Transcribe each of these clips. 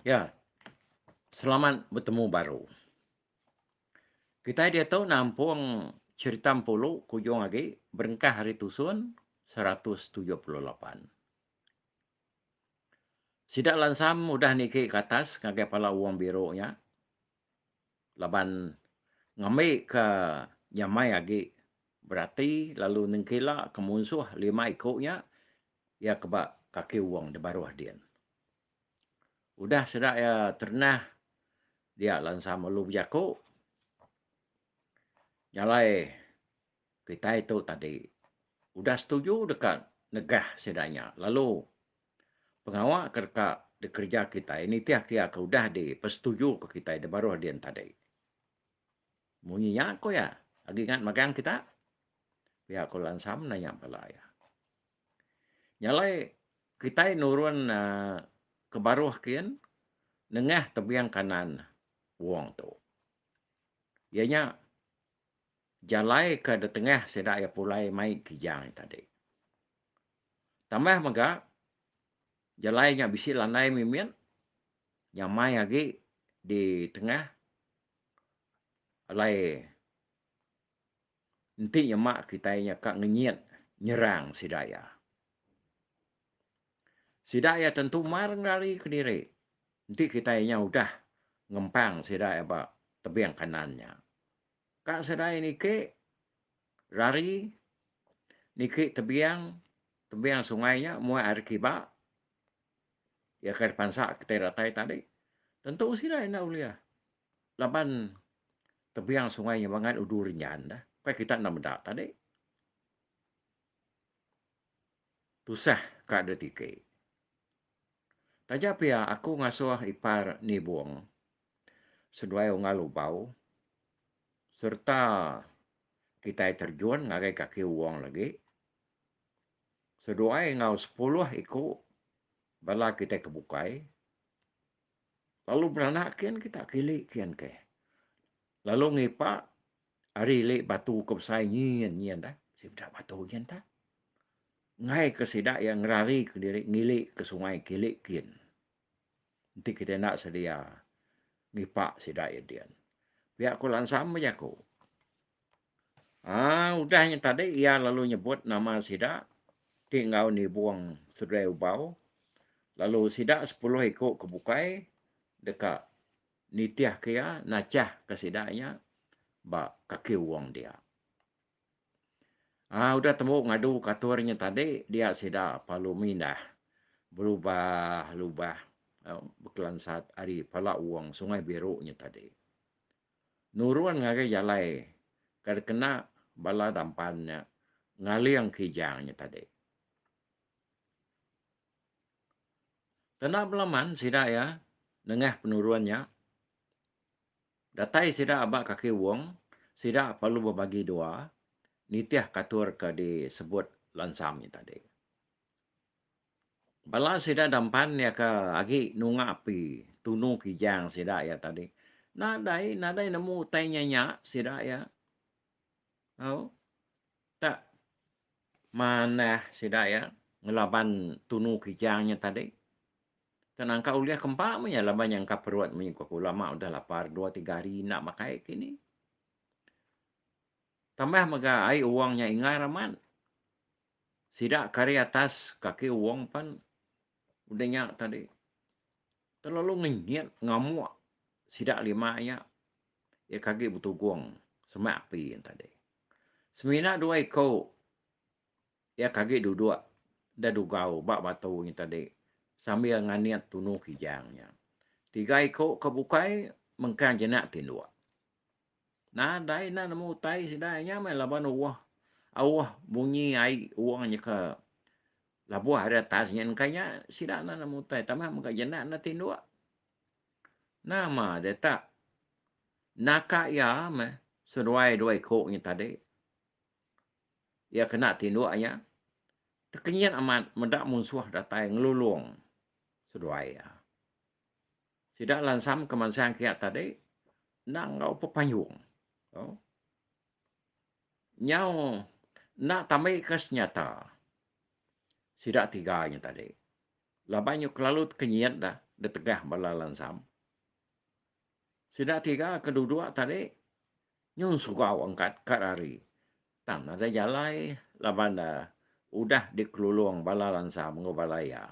Ya. Selamat betemu baru. Kitai diatu nampung cherita Empulu ke ujung agi berengkah ari tusun 178. Sida Lansam udah niki ke atas ngagai pala Wong Biru nya laban ngambi ke nyamai agi berati lalu nengkila ke munsuh lima iku nya iya ke ba kaki wong di baruh din. Udah sida iya terenah dia Lansam lalu bejaku jalai kitai tu tadi udah setuju deka negah sida nya lalu pengawa ke deka dikereja kitai nitih ke iya ke udah dipesetuju ke kitai di baruh din tadi. Munyi nya ku iya, agi ngat magang kita? Pia ku Lansam nanya bala iya. Nya alai kitai nurun ke baruh kin nengah tebing kanan wong tu. Iya nya jalai ke ditengah sida iya pulai mai kijang tadi. Tambah mega jalai nya bisi landai mimit nyamai agi ditengah alai enti nyema kitai nya ka ngenyit nyerang sida iya. Sida iya tentu mar ngelari kediri enti kitai nya udah ngempang sida iya ba tebing kanan nya. Ka sida iya niki rari niki tebing, tebing sungai nya muak ari kiba iya ke dipansa kitai datai tadi tentu sida enda ulih laban tebing sungai nya bangat udu rinjan dah kai kita enda meda tadi. Tusah ka deh tiki. Taja pia aku ngasuh ipar nibung seduai unggal ubau sereta kitai terjun ngagai kaki wong lagi seduai enggau sepuluh iku bala kitai ke bukai lalu beranak kin kita kili kin ke lalu ngipa ari ili batu ke besai nyin nyin dah sida batu nyin tah enggai ke sida iya ngerari ke diri ngili ke sungai kili kin enti kita enda sedia ngipa sida iya din. Pia ku Lansam bejaku. Aa udah nya tadi iya lalu nyebut nama sida ti enggau nibung seduai ubau lalu sida sepuluh iku ke bukai deka nitihka iya nachahka sida nya ba kaki wong dia. Aa udah tembu ngadu ka atur nya tadi dia sida perlu mindah belubah lubah bekelansat ari pala wong Sungai Biru nya tadi. Nurun ngagai jalai ke dikena bala dampan nya ngaling kijang nya tadi. Tenda belaman sida iya nengah penurun nya. Datai sida aba kaki wong, sida perlu bebagi dua nitih ka atur ke disebut Lansam nya tadi. Bala sida dampan iya ke agi nunga api tunu kijang sida iya tadi nadai nadai nemu utai nya nya sida iya. Au tak manah sida iya ngelaban tunu kijang nya tadi. Tak nangka ulih ke empa meh iya laban nyangka perut meh ku aku lama udah lapar dua tiga hari enda makai kini. Tambah mega ai wong nya ingar amat. Sida ke ari atas kaki wong pan udah nya tadi terlalu ngenyit ngamuk sida lima nya iya ke agi betugung semak api nya tadi. Semina dua iku iya ke agi duduk da dugau ba batu nya tadi sambil nganit tunu kijang nya. Tiga iku ke bukai mengkang jenak tinduk. Nadai enda nemu utai sida nya meh laban auh auh munyi ai wong nya ke labuh ari atas nyin kai nya sida enda nemu utai tambah mega jenak enda tinduk. Nama deh tak naka iya meh seduai dua iku nya tadi iya kena tinduk nya tekenyit amat meda munsuh datai ngelulung seduai iya. Sida lansam ke mansang kiya tadi enda enggau pepayung. Nyau enda tambi ke senyata sida tiga nya tadi. Laban nyu kelalu tekenyit dah. ditegah bala Lansam. Sida tiga ke duduk tadi nyun sugau angkat ka rari tang nadai jalai laban ne udah dikelulung bala Lansam enggau bala iya.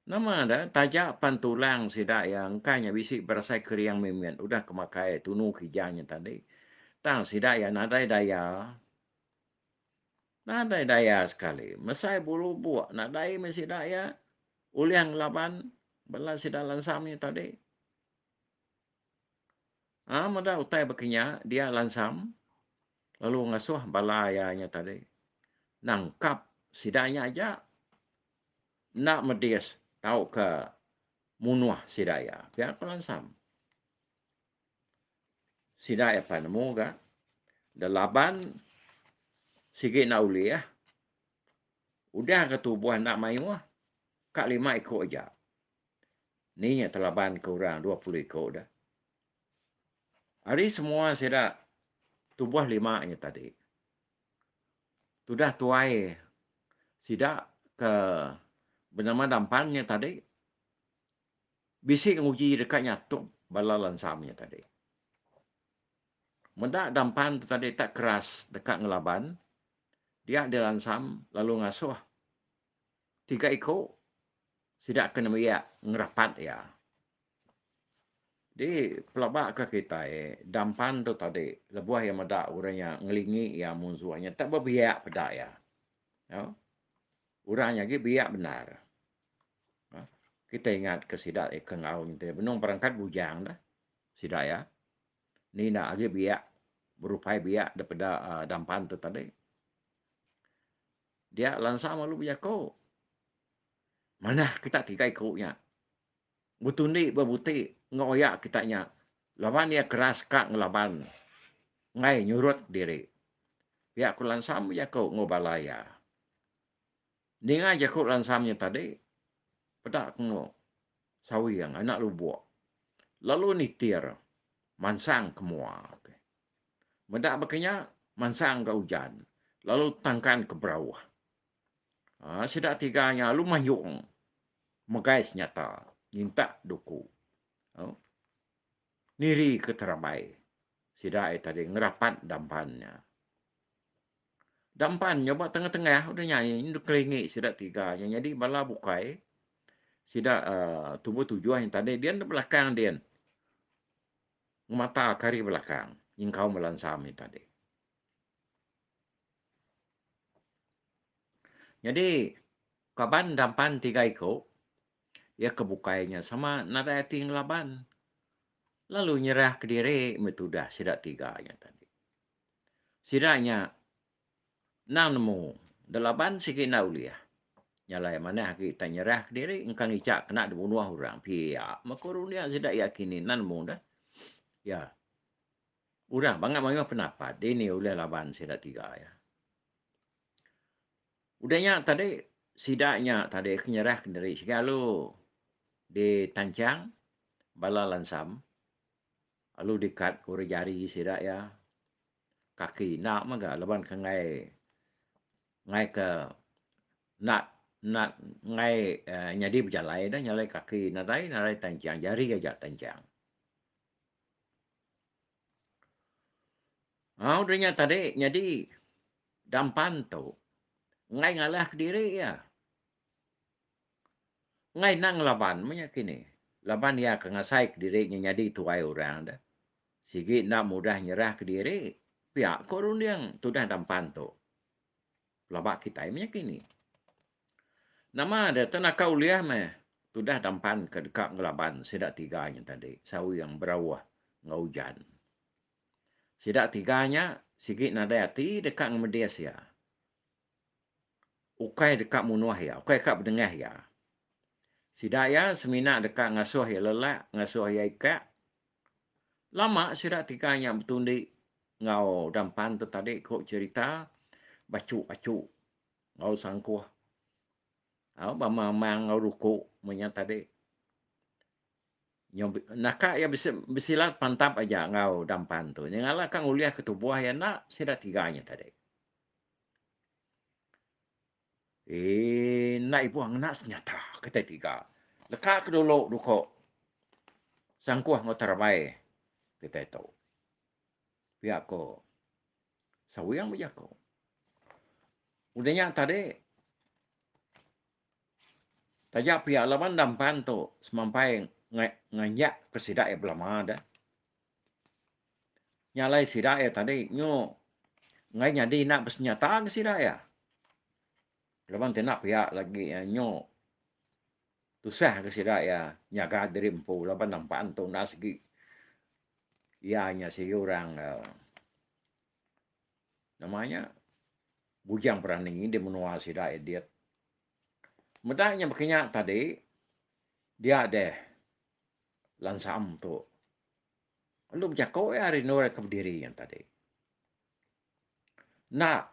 Nama da taja pan tulang sida iya engka nya bisi berasai kering mimit udah ke makai tunu kijang nya tadi tang sida iya nadai daya. Nadai daya sekali. Mesai bulu buk nadai meh sida iya ulih ngelaban bala sida lansam nya tadi. Aa meda utai baka nya dia lansam lalu ngasuh bala iya nya tadi nangkap sida nya aja enda medis tauka munuh sida iya. Pia ku lansam. Sida iya pan nemu ga da laban sigi enda ulih udah ga tubuh enda mayuh ka lima iku aja. Ni nya telaban ke orang 20 iku da. Ari semua sida tubuh lima nya tadi tudah tuai sida ke benama Dampan nya tadi Bisi nguji deka nyatup bala lansam nya tadi. Meda dampan tu tadi tak keras deka ngelaban, dia dilansam lalu ngasuh tiga iku sida ke nembiak ngerapat iya. Di pelaba ka kitai dampan tu tadi lebuh iya meda orang nya ngelingi iya munsuh nya tak bebiak peda iya. Orang nya agi biak bendar. Kitai ingat ke sida ke enggau nya benung berangkat bujang dah sida iya. Ni enda agi biak berupai biak daripada uhh dampan tu tadi. Dia lansa lalu bejaku manah kita tiga iku nya betundi bebuti enggau oya kita nya laban iya keras ka ngelaban enggai nyurut diri. Pia ku lansa bejaku enggau bala iya. Ninga jaku lansam nya tadi, peda ku enggau Sawing anak Lubok lalu nitir mansang ke mua. Meda baka nya mansang ga ujan lalu tangkan ke berauh. Aa sida tiga nya lalu mayung megai senyata nyintak duku. Niri ke terabai sida iya tadi ngerapat dampan nya. Dampan nya ba tengah-tengah udah nya kelingi sida tiga nya nyadi bala bukai sida uhh tubuh tujuh nya tadi din da belakang din ngemata ke ari belakang nyengkaum bala ensam nya tadi. Nyadi kaban dampan tiga iku iya ke bukai nya sama nadai ati ngelaban lalu nyerah kediri meh tudah sida tiga nya tadi. Sida nya endang nemu da laban sigi enda ulih. Nya alai manah agi tai nyerah kediri engka ngicha kena dibunuh orang pia meh ku runding sida iya kini enda nemu deh. Ya. Orang bangat mayuh penapat dini ulih laban sida tiga iya. Udah nya tadi sida nya tadi ke nyerah kediri sigi alu ditanchang bala lansam. Lalu dikat ku orang jari sida iya. Kaki enda mega laban ke enggai enggai ke enda enda enggai uhh nyadi bejalai dah nyalai kaki nadai nadai tanchang jari aja tanchang. Au udah nya tadi nyadi dampan tu enggai ngalah kediri iya. Enggai enda ngelaban meh nya kini. Laban iya ke ngasai kediri nya nyadi tuai orang deh. Sigi enda mudah nyerah kediri pia ko runding tudah dampan tu. Pelaba kitai meh nya kini. Nama deh te naka ulih meh tudah dampan ke deka ngelaban sida tiga nya tadi Sawing, Berauh enggau Ujan. Sida tiga nya sigi nadai ati deka ngemedis iya. Ukai deka munuh iya, ukai ka bedengah iya. Sida iya semina deka ngasuh iya lelak, ngasuh iya ikak. Lama sida tiga nya betundi enggau dampan tu tadi ku cherita bachu-achu enggau sangkuh. Au ba amang-amang enggau ruku meh nya tadi. Naka iya besilat pantap aja enggau dampan tu. Nya ngalah ka ngulih ke tubuh iya enda sida tiga nya tadi. Eee enda ibuh ngena senyata kitai tiga. Leka ke dulu duko sangkuh enggau terabai kitai tu. Pia ko Sawing bejako. Udah nya tadi taja pia laban dampan tu semampai nganjak ke sida iya belama deh. Nya alai sida iya tadi nyu enggai nyadi enda besenyata ke sida iya. Laban ti enda pia lagi iya nyu tusah ke sida iya nyaga diri empu laban nampan tu enda sigi iya nya sigi orang uhh nama nya bujang berani di menua sida iya dit. Meda nya baka nya tadi dia deh lansam tu. Lalu bejako iya ari endur iya ke bediri nya tadi. Enda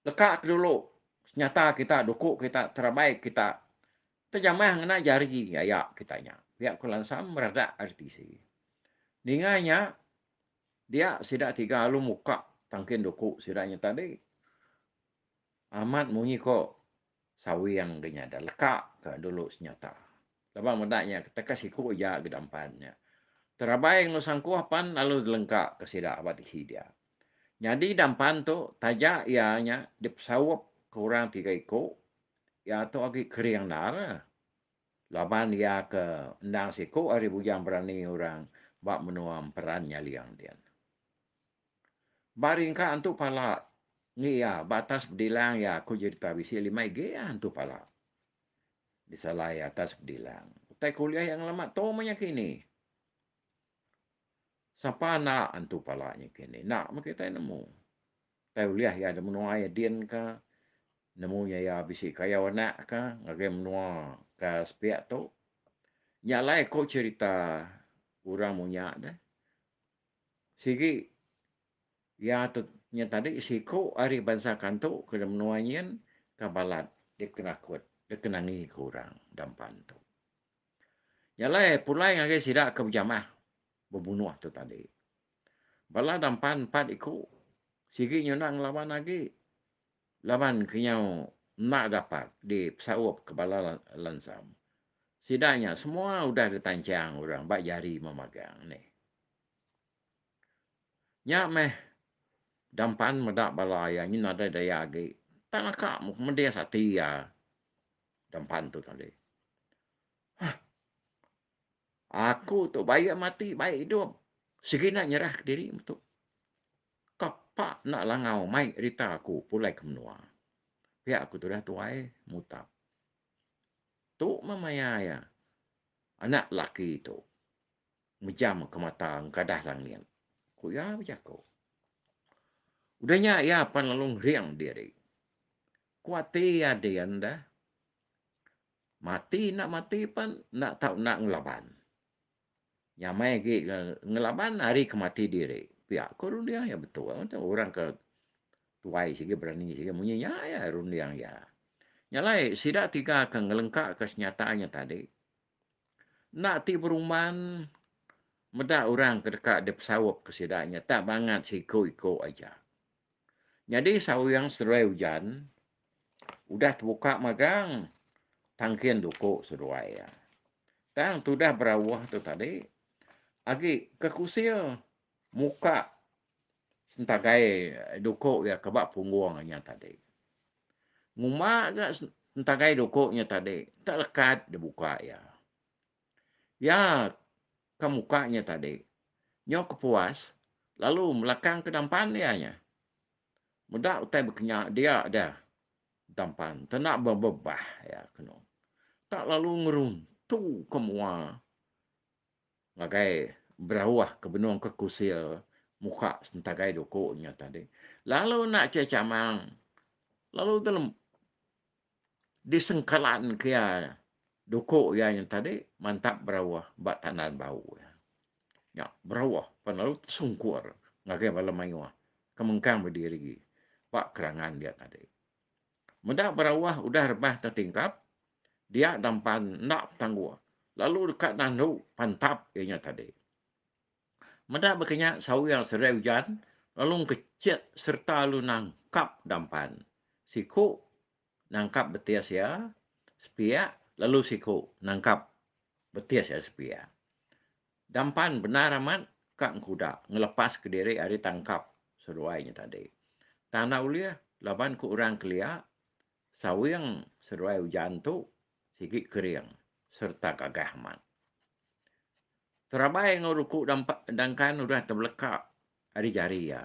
leka ke dulu senyata kita duku kita terabai kita tejamah ngena jari aya kita nya. Pia ku Lansam meradak ari tisi. Ninga nya dia sida tiga lalu muka tangkin duku sida nya tadi. Amat munyi ko Sawing ga nyada leka ka dulu senyata. Laban meda nya keteka siku aja ga dampan nya. Terabai enggau sangkuh pan lalu dilengka ka sida ba tisi dia. Nyadi dampan tu taja iya nya dipesaup ka orang tiga iku, iya tu agi kering endar laban iya ke endang siku ari bujang berani orang ba menua Emperan Nyaling din. Ba ringka antu pala ngi iya ba atas bedilang iya ku jerita bisi lima igi antu pala. Disalai atas bedilang. Utai kuliah iya ngelama tu meh nya kini. Sapa enda antu pala nya kini. Enda meh kitai nemu. Utai ulih iya da menua iya din ka nemu nya iya bisi kayau anak ka ngagai menua ka sepiak tu. Nya alai ko cherita orang munya deh. Sigi iya tu nya tadi siku ari bansa Kantu ke da menua nyin ka balat dikenakut dikenangi ke orang dampan tu. Nya alai pulai ngagai sida ke bejamah bebunuh tu tadi. Bala dampan empat iku sigi nyunda ngelaban agi laban kenyau enda dapat dipesaup ke bala Lansam. Sida nya semua udah ditanchang orang ba jari memagang nih. Nya meh dampan meda bala iya nyin nadai daya agi. Tang aka medis ati iya dampan tu tadi. Hah. Aku tu baik mati baik idup sigi enda nyerah kediri metu. Kapa enda langau mai rita aku pulai ke menua. Pia ku tudah tuai mutap. Tu meh maya iya anak laki tu. Mejam ke mata engkadah langit, ku iya bejaku. Udah nya iya pan lalu ngering diri. Ku ati iya din deh, mati enda mati pan enda tau enda ngelaban. Nyamai agi ngelaban ari ke mati diri. Pia ku runding iya betul. Orang ke tuai sigi berani sigi munyi nya iya runding iya. Nya alai sida tiga ke ngelengkaka senyata nya tadi Enda ti berumban meda orang ke deka dipesaup ke sida nya tak bangat siku-iku aja. Nyadi Sawing seduai ujan udah tebuka magang tangkin duku seduai iya. Tang tudah berauh tu tadi agi ke kusil muka sentagai duku iya ke ba punggung nya tadi. Ngumba ga entagai duku nya tadi tak lekat dibuka iya. Iya ke muka nya tadi nyau kepuas lalu melakang ke dampan iya nya. Meda utai bekenya dia deh dampan te enda bebebah iya kenu. Tak lalu ngeruntu ke mua ngagai berauh ke benung ke kusil muka sentagai duku nya tadi. Lalu enda chechamang lalu dalam disengkalan ke iya duku iya nya tadi mantap berauh ba tandan bau iya. Nya berauh pan lalu tesungkur ngagai bala mayuh ke mengkang bediri ba kerangan dia tadi. Meda berauh udah rebah tetingkap dia dampan enda betangguh lalu deka nandu pantap iya nya tadi. Meda baka nya Sawing seduai ujan lalu ngkechit sereta lalu nangkap dampan. Siku nangkap betis iya sepiak lalu siku nangkap. Betis iya sepiak. Dampan bendar amat ka engkuda ngelepas kediri ari tangkap seduai nya tadi. Tang enda ulih laban ku orang kelia sawing seduai ujan tu sigi kering sereta gagah amat. Terabai enggau duku dangkan udah tebeleka ari jari iya.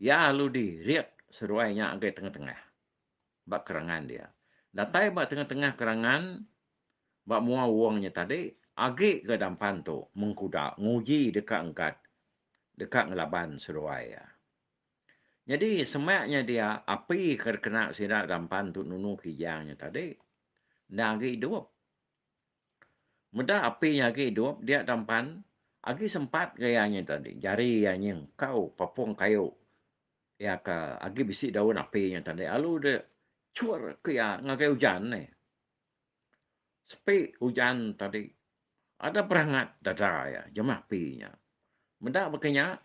Iya lalu dirit seduai nya ngagai tengah-tengah ba kerangan dia. Datai ba tengah-tengah kerangan ba mua wong nya tadi agi ga dampan tu mengkuda nguji deka engkat deka ngelaban seduai iya. Nyadi semak nya dia api ke dikena sida dampan tu nunu kijang nya tadi endang agi idup. Meda api nya agi idup dia tampan agi sempat ga iya nya tadi jari iya nyengkau papung kayu iya ke agi bisi daun api nya tadi lalu de chur ke iya ngagai ujan nih. Sepi ujan tadi ada berangat dada iya jemah api nya. Meda baka nya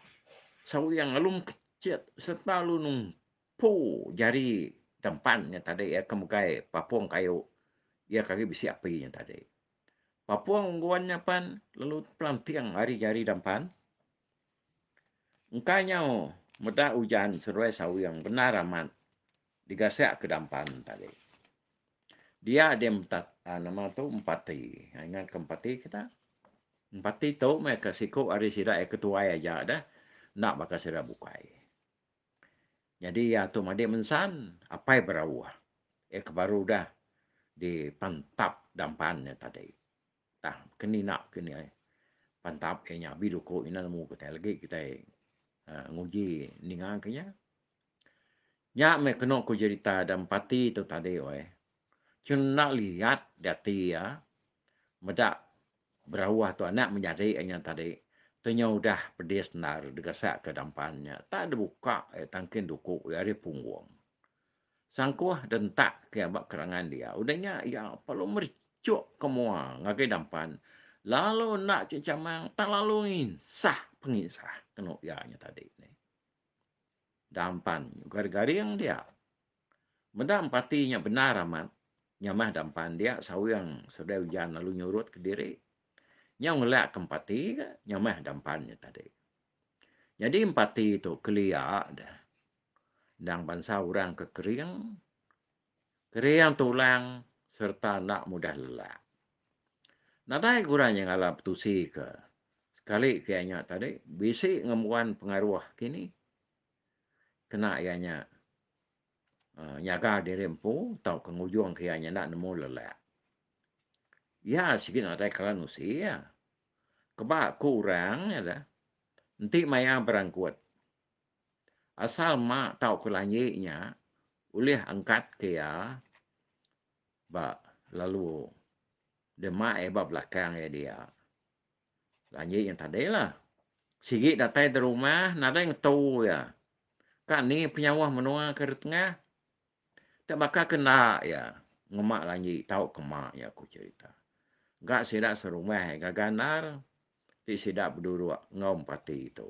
sawing lalu mekechit sereta lalu numpu jari tempan nya tadi iya ke megai papung kayu iya ke agi bisi api nya tadi. Papung unggun nya pan lalu pelanting ari jari dampan. Engka nyau meda ujan seruai sawing bendar amat digasak ke dampan tadi. Dia dia nama tu empati. Ingat ke empati kita? Empati tu meh ke siku ari sida iya ketuai aja deh enda baka sida bukai. Nyadi iya tu madik mensan apai berauh. Iya ke baru udah dipantap dampan nya tadi. Tang keni enda keni pantap iya nya abi duku ina nemu kitai legi kitai uhh nguji ninga ke nya. Nya meh kenu ku jerita da empati tu tadi weh. Cun enda liat di ati iya meda Berauh tu anak menyadi iya nya tadi tu nyau udah pedis endar digasak ke dampan nya tak dibuka iya tangkin duku iya ari punggung. Sangkuh dentak ke iya ba kerangan dia udah nya iya perlu merechuk ke mua ngagai dampan lalu enda chechamang tang lalu nginsah penginsah kenu iya nya tadi. Dampan garing-garing dia. Meda empati nya bendar amat nyamah dampan dia sawing sedai ujan lalu nyurut kediri. Nyau ngelak ke empati ga nyamah dampan nya tadi. Nyadi empati tu kelia deh endang bansa orang ke kering, kering tulang sereta enda mudah lelak. Nadai ga orang nyengala betusi ke sekali ke iya nya tadi bisi ngembuan pengaruh kini. Kena iya nya nyaga diri empu tauka ngujung ke iya nya enda nemu lelak. Iya sigi nadai kala nusi iya. Keba ku orang nya enti maya berangkut asal ma tauka lanji nya ulih angkat ke iya ba lalu dema iya ba belakang iya dia. Lanji nya tadi lah. Sigi datai da rumah nadai ngetu iya. Ka ni penyauh menua ke retengah. Tak baka ke enda iya ngema lanji tau ke ma iya ku cherita. Ga sida serumah iya gaga endar ti sida beduruk enggau empati tu.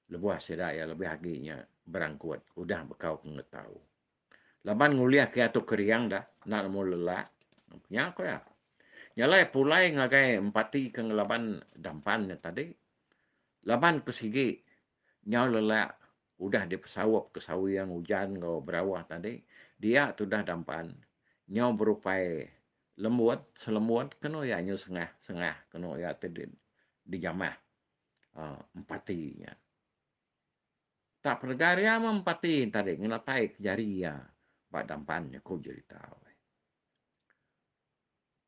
Lebuh sida iya lebih agi nya berangkut udah bekau ke ngetau. Laban ngulih ke atu kering dah enda nemu lelak. Nya ku iya. Nya alai pulai ngagai empati ke ngelaban dampan nya tadi. Laban ke sigi nyau lelak udah dipesaup ke sawing ujan enggau berauh tadi dia tudah dampan nyau berupai lembut selembut kenu iya nyu sengah sengah kenu iya ti dijamah uhh empati nya. Tak penegar iya meh empati tadi ngenatai ke jari iya ba dampan nya ku jerita.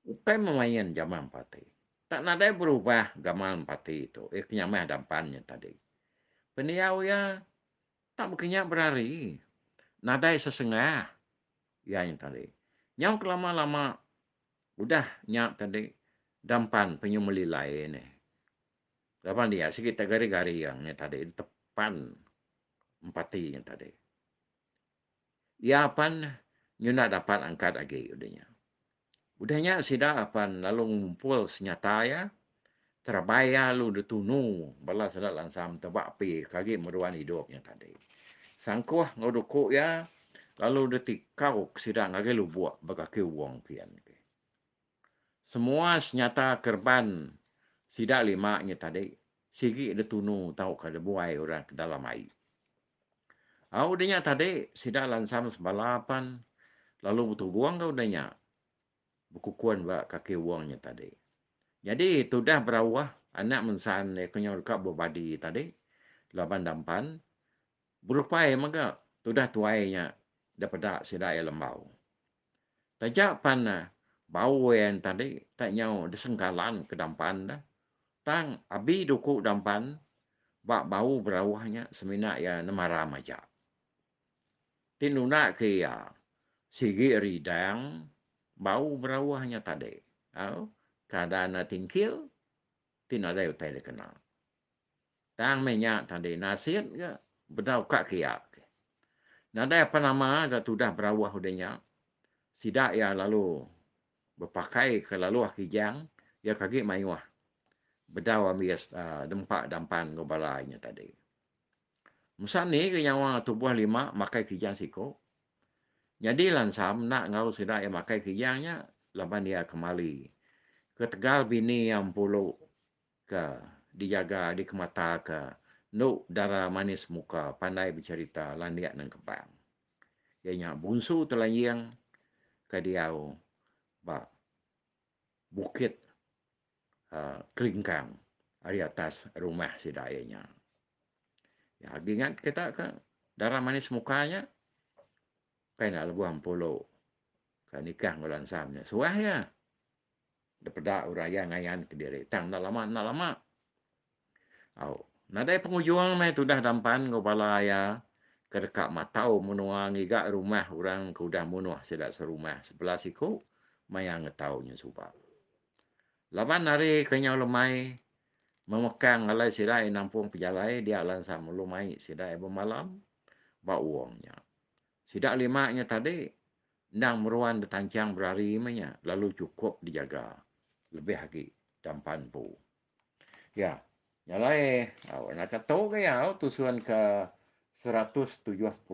Ukai memain jamah empati. Tak nadai berubah gamal empati tu iya ke nyamah dampan nya tadi. Pendiau iya tak baka nya berari nadai sesengah iya nya tadi. Nyau kelama lama udah nya tadi dampan penyu melilai nih. Laban dia sigi tak gari-gari yang nya tadi tepan empati nya tadi. Iya pan nyunda dapat angkat agi udah nya. Udah nya sida pan lalu ngumpul senyata iya, terabai iya lalu ditunu bala sida lansam teba api ke agi meruan idup nya tadi. Sangkuh enggau duku iya lalu ditikau ke sida ngagai lubuk ba kaki wong kian. Semua senyata kereban sida lima nya tadi sigi ditunu tauka dibuai orang ke dalam ai. Au udah nya tadi sida lansam sebala pan lalu betugung ga udah nya bekukun ba kaki wong nya tadi. Nyadi tudah berauh anak mensan iya ke nyau deka bebadi tadi laban dampan berupai mega tudah tuai nya dipeda sida iya lembau. Taja pan bau iya tadi tak nyau disengkalan ke dampan dah tang abi duku dampan ba bau berauh nya semina iya nemaram aja. Ti nunda ke iya sigi ridang bau berauh nya tadi au kada ne tingkil ti nadai utai dikena. Tang meh nya tadi nasit ga bedau ka kiya ke. Nadai apan nama ga tudah berauh udah nya. Sida iya lalu bepakai ke laluh kijang iya ke agi mayuh bedau ambis dempa dampan enggau bala inya tadi. Mesa ni ga nyawa tubuh lima makai kijang siku. Nyadi lansam enda enggau sida iya makai kijang nya laban iya kemali ketegal bini iya empulu ke dijaga dikemataka endu dara manis muka pandai becherita landik nengkebang. Iya nya Bunsu Telanjing ke diau ba Bukit uhh Kelingkang ari atas rumah sida iya nya. Agi ingat kita ke dara manis muka nya? Kai enda lebuh empulu ke nikah enggau Lansam nya suah iya. Dipeda orang iya ngayan kediri tang enda lama enda lama. Au nadai pengujung meh tudah dampan enggau bala iya ke deka matau menua ngiga rumah orang ke udah munuh sida serumah sebelas iku maya ngetau nya suba. Laban hari ke nyau lemai memekang alai sida iya nampung pejalai dia lansa melu mai sida iya bemalam ba wong nya. Sida lima nya tadi endang meruan betanchang berari meh nya lalu chukup dijaga lebih agi dampan empu. Ya, nya alai au naka tu ga iya au tusun ke 178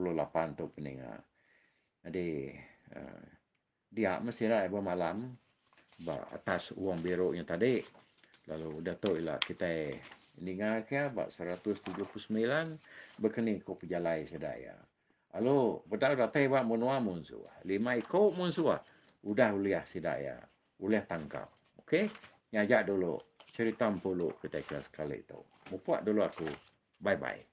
tu peninga. Jadi uhh dia meh sida bemalam ba atas wong biru nya tadi lalu udah tu ila kitai ninga ke ba 179 bekeni ku pejalai sida iya. Lalu bedau datai ba menua munsuh. Lima iku munsuh udah ulih sida iya ulih tangkap. Ok nya aja dulu cherita empulu kitai ke sekali tu. Mupuk dulu aku. Bye bye.